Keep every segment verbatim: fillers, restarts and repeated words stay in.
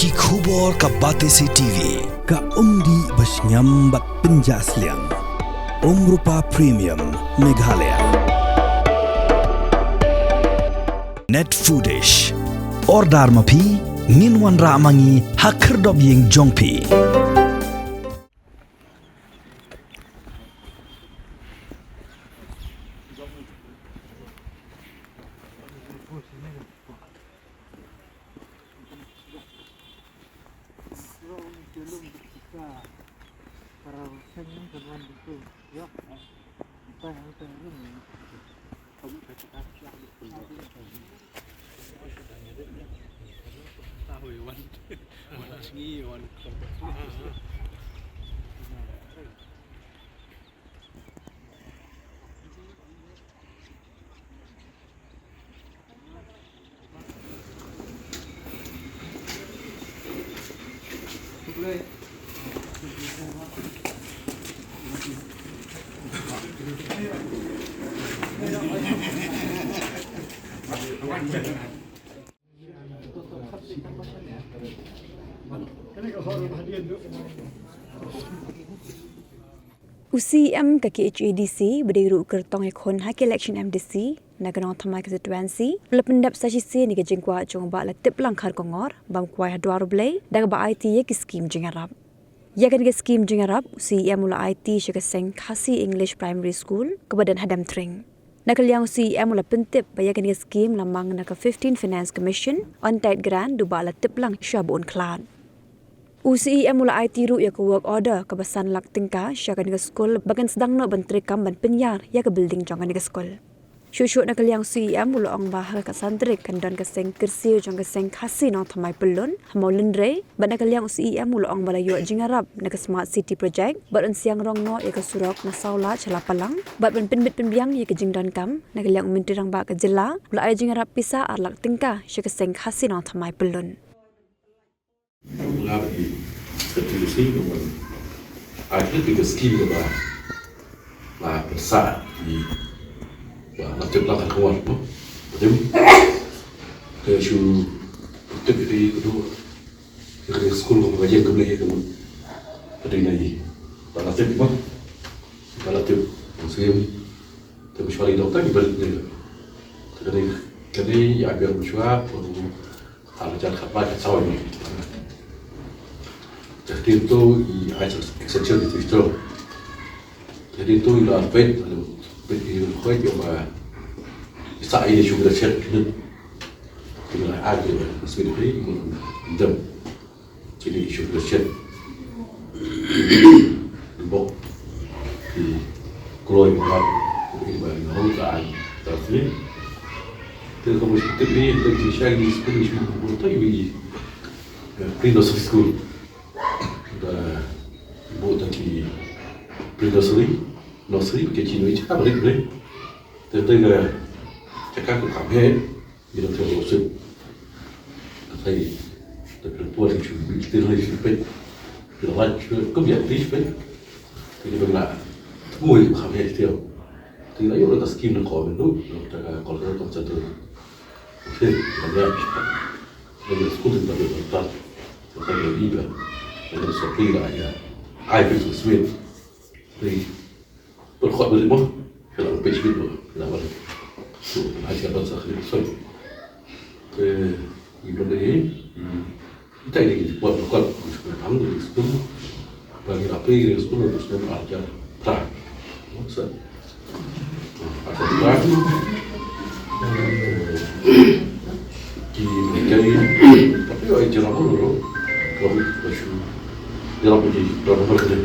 Ki khubor ka Batesi T V, ka umdih ba shngiam bad pynjah sliang. Umrupa Premium, Meghalaya. Net Foodish. Order ma phi, ngin wanrah ma ngi ha khyrdop ïing jong phi. U C E M ka K H A D C ba dei ruh u kyrtong ïakhun ha ka election M D C na ka Nongthymmai constituency, u la pyndep sa shisien ïa ka jingkwah jong u Bah Latiplang Kharkongor bam kwai ha dwar U Blei da kaba aiti ïa ki skim jingïarap. Ïa kane ka skim jingïarap, u C E M u la aiti sha ka seng Khasi English Primary School kaba don ha Demtring. Na ka liang u C E M u la pyntip ba ïa kane ka skim la mang na ka fifteen Finance Commission, Untide Grant da u Bah Latiplang Shuwa ba un khlad. U C E M u la aiti ruh ïa ka work order kaba san lak tyngka sha kane ka skul ba kan sdang noh ban treikam ban pynïar ïa ka building jong kane ka skul. Shuh shuh na ka liang u C E M u la ong ba ha ka khatsan tarik kan don ka seng kyrsiew jong ka seng Khasi Nongthymmai Pyllun ha Mawlynrei, bad na ka liang u C E M u la ong ba la ïoh jingïarap na ka Smart City Project bad un siang rong noh ïa ka surok na Sawlaj sha Lapalang bad ban pynbit pynbiang ïa ka jingdonkam. Na ka liang u Myntri Rangbah ka jylla u la ai jingïarap pisa ar lak tyngka sha ka seng Khasi Nongthymmai Pyllun. Nga ba i ka T U C ka mon. Ai ka skim ka ba ba pynsa i ba la tip la ka khawar mo. Ba dim ka shu tip i ka du ka skul ka ba jem ka ba ka mon. Ba dim na i ba la tip mo. Ba la tip skim. Te ba shwa i doktor ki ba dim. Te ka dei ka dei ya biang ba shwa. Ala jan khat lai khat saw ni. Te tin tu i ai extension di tu. Te tin tu i la pet, pet i khoi ki ba sa i ni shu da chet ni. Ki la ai ki ba swi ni mun dem. Ki ni shu da chet. Bok ki kloi ba ki ba ni hong ka ai ta swi. Te ka mos te bi te ki shai ni school ni school ko ta yu i pre nursery school. Da bu ta ki pre nursery, nursery ke ki no i chaka brik brik. Te te ka chaka ko kam he ni da te ko su. Ka sai te pre po ki chu bi te ri chu pe. Ki la wan chu ko bi ti pe. Ki ba na. Ko i kam he te. Te la yu ta skim na ko ben du. Ta ka ko ko ta tu. Te la ya. Lagi skul tin tapi tempat. Tempat yang iba. Lagi sopri lah ya. Ai pun sesuai. Jadi berkhot beri mo. Kalau page beri mo. Kalau beri. So, ai siapa sah ni. So, eh, iba deh. Kita ini kita buat berkhot. Kita tahu dari skul. Ba ngi la plie ïa ka skul ha u snem ar hajar phra. Sa ar hajar phra. Ki mei ka, pat ïoh ai jingïarap ruh. Ka mut ba shu ïarap ïa ki para member ka dei.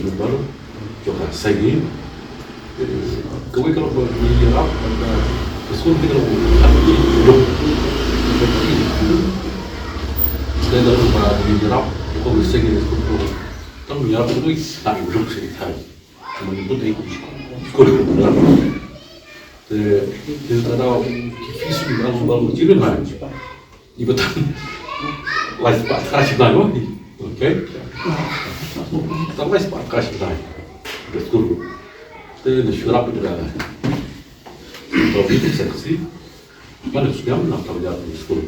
Member jong ka seng hi. Kawei ka long ba ngi ïarap, ka skul ka long ba ngi ïarap. Ka long ba ngi ïarap, ka long ba seng ka skul ka long. Tang ngi ïarap ka dei, ta ngi ïarap seng thai. Ka long ba ngi ïarap. Te, te ta da ki fees ngi ïarap ba ngi ïarap. Iba tang lai spah tkah shi bnai mo. Okay. Tang lai spah tkah shi bnai. Ka skul. Te na shu ïarap ïa ka. Ka bit sexy. Ba na shu ïam na ka ïa ka skul.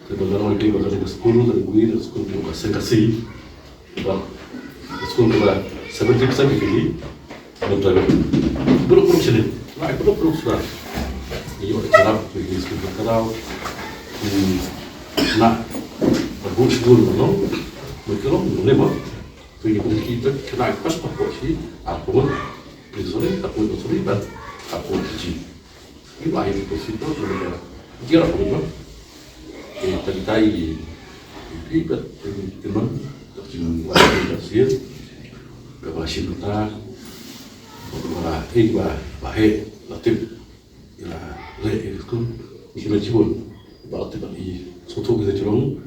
Te ba ngan ong ïa phi ba ka dei ka skul, ka dei ka skul ka Seng Khasi. Ba ka skul kaba seventy percent ka dei ka dei tribal. Bun bun shisha. Ngi ïoh ka jingïarap na ka skul ka dei. Na ka bun skul ba long, ba ka long, ba long. Te ngi pyndonkam ïa ka khynnah ka pas ka poi shi, ar poi, sorry, ar poi, sorry, bad ar poi shi. Ngi ba ïa ka sito, ngi ba ïa ka poi. Te ta kita i, i pi bad te ngi te non, ta jing wa ïa ka sir. Ka ba shi mata, ba ba, eh, ba, ba he, la tip, ïa la, le, ïa ka skul, ngi kena jibun, ba la tip, ba i, soto kita jilong,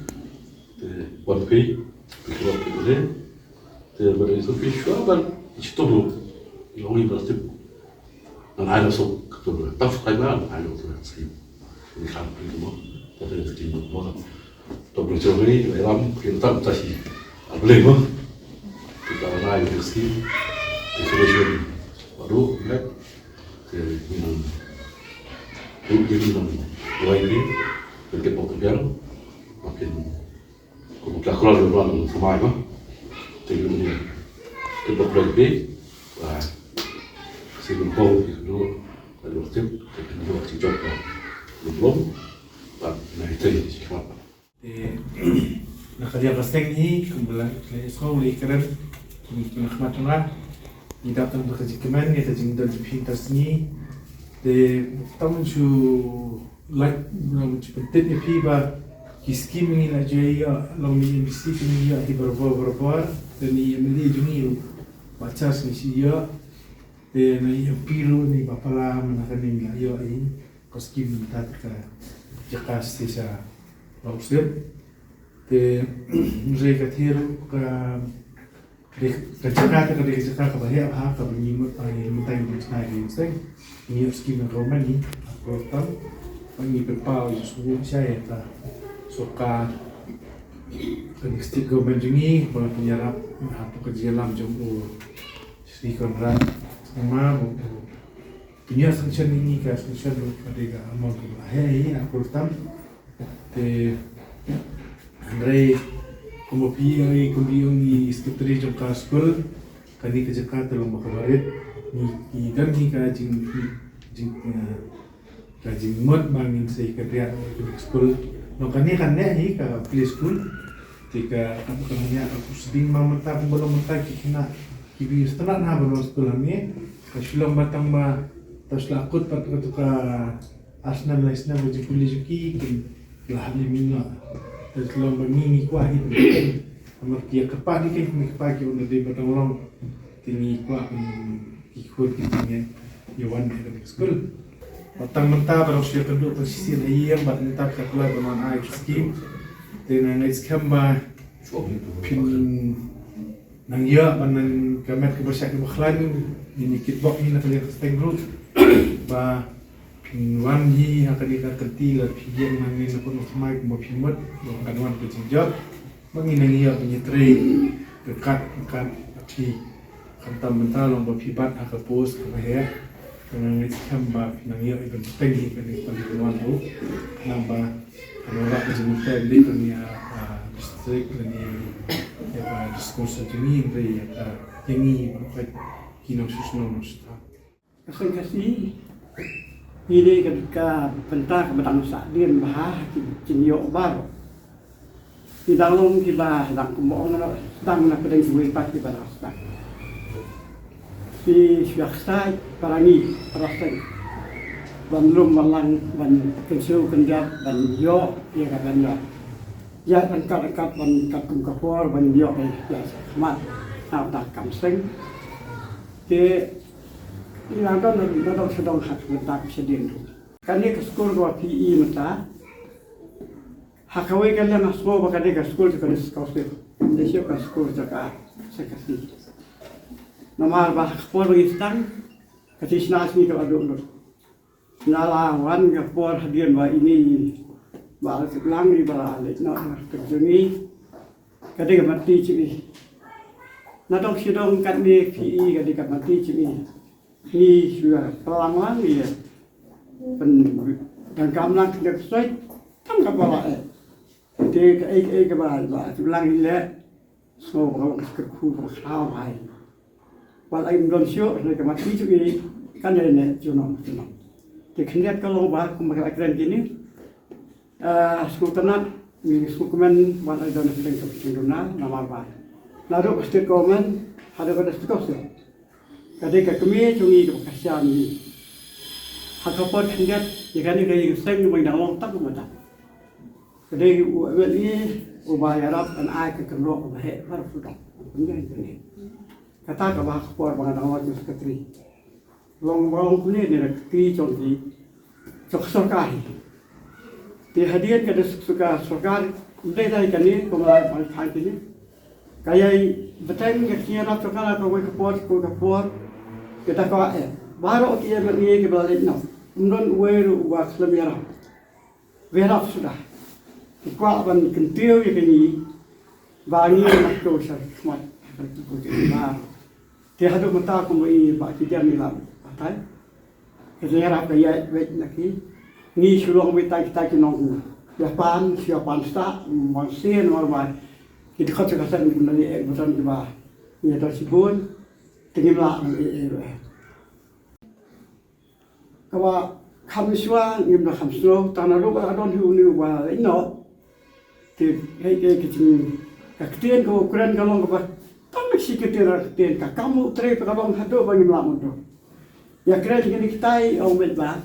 te, wan pi, pi kena pi le, Te ba dei shu pi shuwa ban ïa shi to mo. Ïa ong ïa ba tip. Ngan ai noh suk ka to ba. Tang suk ai ba ngan ai noh suk skim. Ni kham phi mo. Te te skim mo. To ba jong ni ai lam ki tam ta shi. A ble mo. Te ta na ïa skim. Te shu shu. Ba du ne. Te ni nang. Ni ni nang. Wai ni. Te ke pok biang. Makin Ko ka khlor ruh ban samai ba. Te ngi te ba khlor bi. Ba si ngi hong ki khlor. Ba dei tip te ngi dei ki jop ba. Ngi blom. Ba na hi te ki khmat. Te na ka liang ka seng hi kumba la le sngewlei kren. Ngi kena khmat ra. Ngi dap tang ba ka jingkmen ngi ka jingdon jingpyntah sngi. Te tam shu Lait, um, pynthikna ïa phi ba ki skim ngi la jia ïa, long ni M D C ki ngi ïa hi barabor barabor, lane i M L A jong ngi ruh ba Charles ngi shu ïa, te na i M P ruh ngi ba palat mynta ka ngi la ïa i, ka skim mynta ka jaka shisha Lawsip. Te hynrei ka thir ruh ka Dei ka jaka te ka dei ka jaka kaba heh bha kaba ngi mut ba ngi mut ba ngi mut ba ngi seng. Ngi ïoh skim na government ngi, ha Kordofan. Ba ngi pynpaw ïa shu sha ïa ka sorkar. Ka state government jong ngi ba la pynïarap hapoh ka jingïalam jong u Shri Conrad Sangma ba u pynïoh sanction ïa ngi, ka sanction ruh ka dei ka amount kaba heh hi ha Kordofan. Te hynrei kumba phi ong, kumba ong i secretary jong ka skul, kane ka jaka te long ba kaba rit. Ngi, ngi don hi ka jing, jing, eh, ka jingmut ba ngin sa ïakynriah ïa ka skul. Long kane kan neh hi ka play school. Te ka, ka, ka neh ka pus ding ma mynta kumba long mynta ki khynnah kiba sngewtynnat ha ba long skul hangne. Ka shu long ba tang ba ta shu la kut pat katu ka Arsenal la isnam ka jingpule jong ki, kin la hap ïa mih noh. Te long ba ngi ngi kwah hi pynbeit. Namar ki ïa kyrpad hi, ki ïa kyrpad ki ong dei ba dang long. Te ngi kwah pyn ki khun ki jingeh ïa wan ha kane ka skul. Ba tang mynta ba dang shu ïakynduh tang shisien ha ïing, ba mynta ka kloi ba wan ai ka skim. Te nga ngeit skhem ba phin nang ïoh ban nang ka met kaba shait kaba khlaiñ, ngin ïa kitbok hi na ka liang ka seng ruh. Ba phin wan hi ha kane ka kynti la phi ïeng nangne na kut na thymmai kumba phi mut, ba kan wan ka jingjop. Ba ngin nang ïoh ban ïatrei ryngkat ryngkat bad phi. Khamtam mynta long ba phi bat ha ka post kaba heh. Te nga ngeit skhem ba phin nang ïoh ban bteng hi kane ka kynti ban wan ruh. Khnang ba kan wanrah ka jingmyntoi lane ïa, ah, district lane ïa ka district council jong ngi, hynrei ïa ka, ïa ngi ba ki nongshong shnong nongshong thaw. Ka Seng Khasi ngi dei ka, ka bynta kaba dang sahdien bha ha ki jingïoh baroh. Ki dang long kiba dang kumba ong na, dang na pdeng kiwei pat kiba dang sdang. Ki shu ïa ksaid para ngi para seng ban lum ban lang ban kynshew kynjat ban ïoh ïa ka ban ïoh. Ïa ryngkat ryngkat ban kat kum ka por ban ïoh ïa shakhmat na ka kam seng. Te ngi la don na dong sha dong ha ka bynta ka shadien ruh. Kane ka skul kaba phi i mynta ha kawei ka liang nga sngew ba ka dei ka skul jong ka District Council, ym dei shuh ka skul jong ka Seng Khasi. Namar ba ha ka por ba ngi sdang ka jingshna jong ngi ka la duh lut. Na la wan ka por hadien ba ine i Bah Alkitlang i ba la leit noh na ka jong ngi, ka dei ka mati jong ngi. Na dong shi dong katne phi i ka dei ka mati jong ngi. Ngi shu ïa pynlang lang ïa pyndonkam lang ka ksuid tang kaba la eh. Te kaei kaei kaba ba tu lang i leh, so ba ka kyrkhu ba ka khlaw bha. Wat ai ym don shuh, hynrei ka mati jong i kan ïai neh junom junom. Te khyndiat ka long ba kumba ka la kren kine, ah, sngewtynnat, ngi sngewkmen wat ai don hapdeng ka pynshong duna namar ba naduh ka state government haduh ka district council, ka dei ka kmie jong ngi kaba kyrshan ïa ngi. Ha ka por khyndiat ïa kane ka ïing seng ba ngi dang long tang kumta. Ka dei u M L A uba ïarap ban ai ka kynroh kaba heh baroh shuh. Kata kaba ha ka por ba nga dang long secretary, long ba long kumne ne ka kti jong ki jong ka sorkar hi. Te hadien ka dei ka sorkar, ym dei dei kane kumba la ban than kine. Ka ïai bteng ka ïarap sorkar kawei ka por kawei ka por. Kata ka eh baroh ki M L A kiba la leit noh, ym don uwei ruh uba khlem ïarap. Ïarap suda. Ki kwah ban kyntiew ïa kine ba ngi na to sha khmat. Ba te haduh mynta kumba i Bah Kidian i la batai. Ka jingïarap ka ïaid beit na ki. Ngi shu long beit tang kita ki nong. Ïa pan, shu ïa pan stad, mon sien, mon bai. Ki dkhot sha ka seng kumba ngi eh butan kiba ngi ïa don shibun. Te ngim lah ban eh eh. Kaba kham shuwa ngim da kham shuwa, tang naduh ba la don hi une uba la ïehnoh. Te hei ke ka jing ka ktien kaba u kren ka long kaba tang shi ktien, ka ktien ka kam u trei ka long haduh ba ngim lah mutdur. Ïa kren kine kitai ong beit ba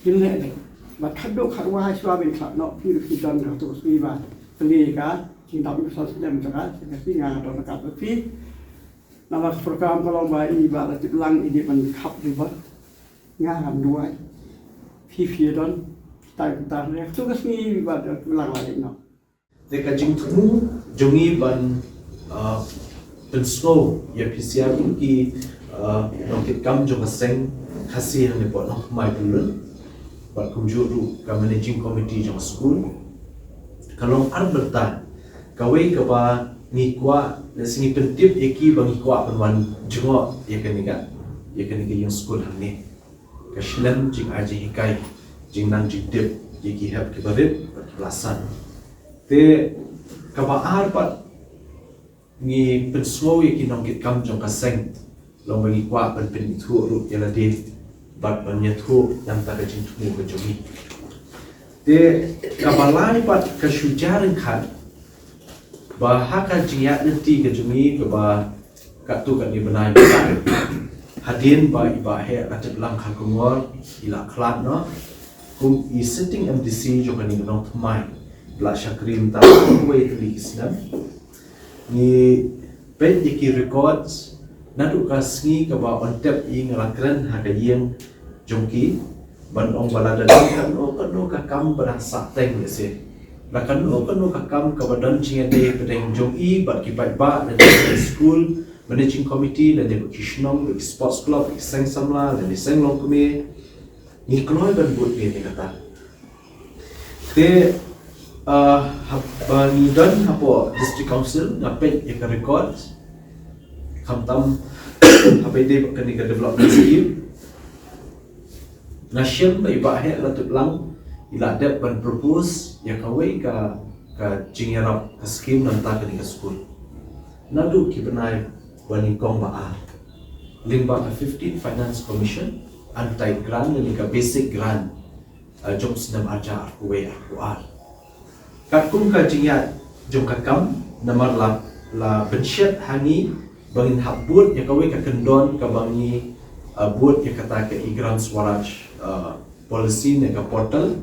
ngim leh beit. Ba khatduh khatwai shuwa ban khlad noh phi ruh phi don ka tu shuwa ba plie ka jingdap ïa ka san snem jong ka, ka sngi nga don ka ba phi. Namar ka program ka long ba i Bah Laitiplang i dei ban khap dei ba nga ngam duwai. Phi phi don tai kumta ne tu ka sngi i Bah Laitiplang la dei noh. Te ka jingthmu jong ngi ban, ah, pynsngew ïa phi sha ki, ah, nongkitkam jong ka seng Khasi hangne hapoh Nongthymmai Pyllun bad kumjuh ruh ka managing committee jong ka skul. Ka long ar bynta, kawei kaba ngi kwah, lehse ngi pyntip ïa ki ba ngi kwah ban wan jngoh ïa kane ka, ïa kane ka ïing skul hangne. Ka shlem jingai jinghikai, jingnang jingtip ïa ki hep kiba rit bad kiba la san. Te kaba ar pat ngi pynsngew ïa ki nongkitkam jong ka seng, long ba ngi kwah ban pynithuh ruh ïa lade bad ban ïathuh na ka bynta ka jingthmu ka jong ngi. Te kaba lai pat ka shu jia ryngkat ba ha ka jingïaid lynti ka jong ngi kaba katto katne bnai, hadien ba i Bah Heh Laitiplang Kharkongor i la khlad noh kum i sitting M D C jong kane ka Nongthymmai, la shakri mynta kawei tylli ki snem. Ngi peit ïa ki records, naduh ka sngi kaba yn tep i nga la kren ha ka ïing jong ki ban ong ba lada don kano kano ka kam ba dang sah teng lehse, la kano kano ka kam kaba don jingïadei hapdeng jong i bad ki paidbah na ka skul, managing committee, lane bad ki shnong, bad ki sports club, bad ki seng samla, lane seng longkmie, ngi kloi ban bud ïa kata. Te, ah, haba ngi don hapoh District Council, nga peit ïa ka record, khamtam haba ïadei bad kane ka development scheme, nga shem ba i Bah Heh Laitiplang i la dep ban propose ïa kawei ka, ka jingïarap ka scheme na ka bynta kane ka skul. Naduh ki bnai ba nyngkong ba ar, lyngba ka fifteen Finance Commission, untied grant lane ka basic grant, ah, jong u snem arhajar arphew wei arphew ar. Katkum ka jingïaid jong ka kam, namar la, la pynshet ha ngi ba ngin hap bud ïa kawei ka kyndon kaba ngi, ah, bud ïa kata ka e-Gram Swaraj, ah, policy ne ka portal,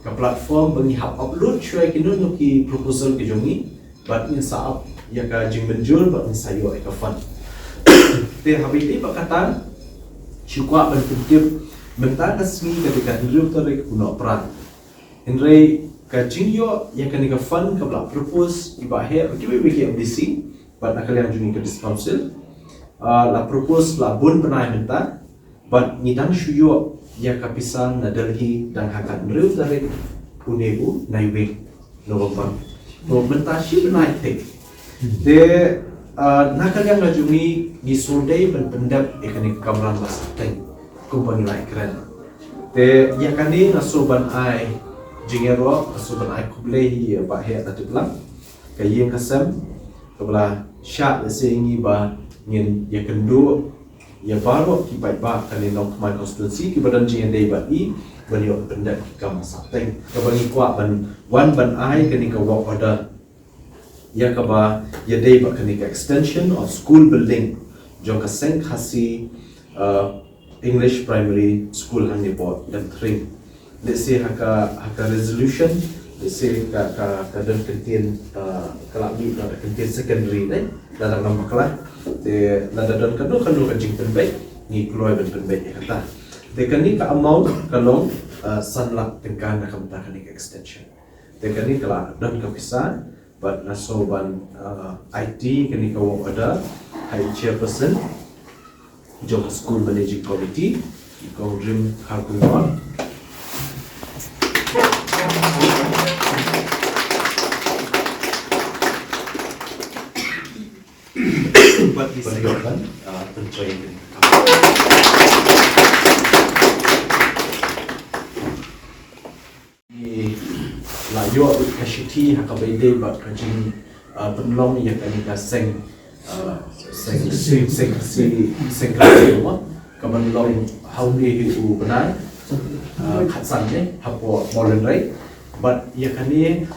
ka platform ba ngi hap upload shuwa ïa kino kino ki proposal ki jong ngi, bad ngin sa ap ïa ka jingmynjur bad ngin sa ïoh ïa ka fund. Te haba ïadei bad kata, shu kwah ban pyntip, mynta ka sngi ka dei ka hynriew tarik u Nohprah. Hynrei ka jingïoh ïa kane ka fund kaba la propose i Bah Heh bad kiwei kiwei ki M D C bad na ka liang jong ngi ka District Council, ah, la propose la bun bnai mynta, bad ngi dang shu ïoh ïa ka pisa na Delhi dang ha ka hynriew tarik une u Naiwieng, November. To mynta shi bnai thik. Te, ah, na ka liang ka jong ngi, ngi shu dei ban pyndep ïa kane ka kamram ba sah teng kumba ngi la ïakren. Te ïa kane nga shu ban ai Jingïaroh, ka shu ban ai khublei ïa i Bah Heh Latiplang, ka ïing ka sem, kaba la shah lehse ïa ngi ba ngin ïakynduh ïa baroh ki paidbah kane Nongthymmai constituency kiba don jingïadei bad i ban ïoh pyndep ki kam ha Sahteng. Kaba ngi kwah ban wan ban ai kane ka work order ïa kaba ïadei bad kane ka extension of school building jong ka Seng Khasi, uh, English Primary School hangne hapoh Dengthring. Lehse ha ka, ha ka resolution, lehse ka, ka, ka don kyntien, uh, ka la mih na ka kyntien secondary ne, lada ngam bakla. Te lada don kano kano ka jingpynbeit, ngi kloi ban pynbeit ïa kata. Te kane ka amount ka long, uh, san lak tyngka na ka bynta kane ka extension. Te kane ka la don ka pisa, bad nga sngew ban, uh, aiti kane ka work order ha i chairperson jong ka School Managing Committee, i Kong Rim Kharkongor. Bad i seng, uh, pyntrei kane ka kam. Ngi la ïoh ka shithi ha kaba ïadei bad ka jing, uh, pynlong ïa kane ka seng, uh, seng, seng, seng, seng, seng ka seng, mo? Ka ban long ha une hi u bnai, uh, khatsan ne, hapoh Mawlynrei. Bad ïa kane,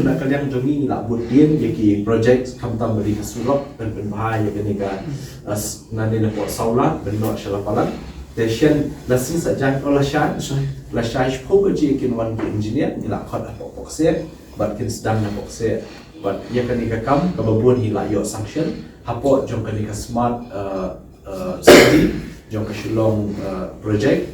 na ka liang jong ngi la bud dien ïa ki project khamtam ba dei ka surok, ban pynbha ïa kane ka, uh, s-, nangne napoh Sawla, ban noh sha Lapalang. Te shen la sngi Saitjaiñ, oh, la shai, la shai shiphew baje kin wan ki engineer, ngi la khot hapoh Pokse, bad kin sdang na Pokse. Bad ïa kane ka kam kaba bun hi la ïoh sanction hapoh jong kane ka smart, uh, uh, city jong ka Shillong, uh, project,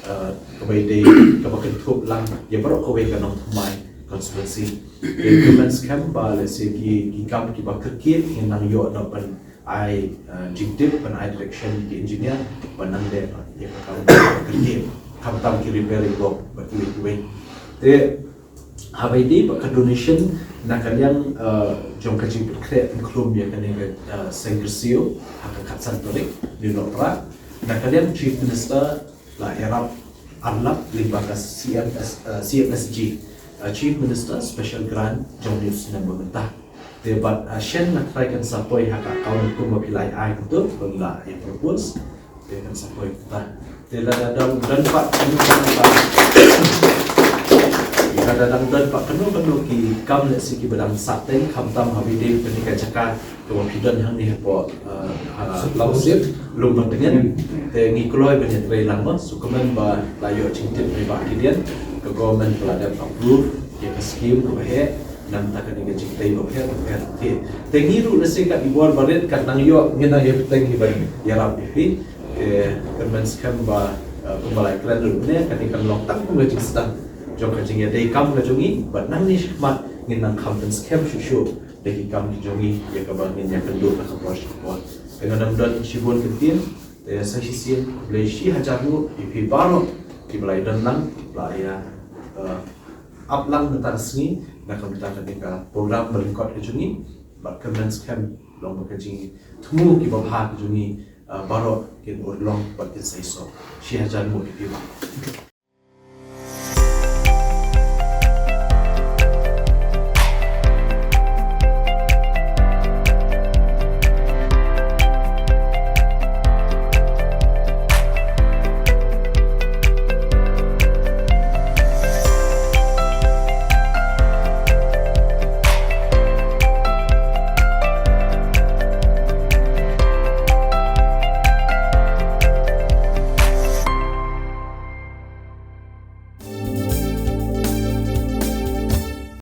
uh, kaba ïadei, kaba kynthup lang ïa baroh kawei ka Nongthymmai constituency. Te kyrmen skhem ba lehse ki, ki kam kiba kyrkieh ngin nang ïoh nang pyn ai, uh, jingtip, ban ai direction ki engineer ban nang leh ïa ka kam kyrkieh, khamtam ki repairing work bad kiwei kiwei. Te haba ïadei bad ka donation na ka liang, uh, jong ka jingpynkhreh pynkhrum ïa kane ka, uh, seng kyrsiew ha ka khatsan tarik Nohprah, na ka liang Chief Minister la ïarap arlap lyngba ka C M S, uh, C M S G, uh, Chief Minister Special Grant jong une u snem ba mynta. Te bad, uh, shen nga trai kan sa poi ha ka account kumba phi la ai kumto, ba ngi la ïa propose. Te kan sa poi kumta. Te lada dang don pat kano kano, lada dang don pat kano kano ki kam lehse kiba dang sah teng, khamtam haba ïadei bad kane ka jaka kaba phi don hangne hapoh, uh, ha Lawsip, Lumbantngen. Te ngi kloi ban ïatrei lang, mo, shu kmen ba la ïoh jingtip na i Bah Gideon, ka government ka la dep approve ïa ka scheme kaba heh, na ka bynta kane ka jingtei bapher bapher. Te, te ngi ruh lehse kat i bor barit kat nang ïoh, ngin nang ïa bteng hi ban ïarap ïa phi. Te kyrmen skhem ba, uh, kumba la ïakren ruh mynne, kane kan long tang kum ka jingsdang jong ka jingïadei kam ka jong ngi, bad nangne shakhmat ngin nang kham pynskhem shuh shuh da ki kam ki jong ngi ïa kaba ngin ïakynduh ha ka por sha ka por. Te ngam don shibun kyntien, te sa shisien khublei shi hajar nguh ïa phi baroh kiba la ïadon lang, la ïa, uh, ap lang mynta ka sngi na ka bynta kane ka program ba lyngkot ka jong ngi. Bad kyrmen skhem long ba ka jingthmu kiba bha ka jong ngi, uh, baroh kin urlong bad kin sa ïoh. Shi hajar nguh ïa phi baroh.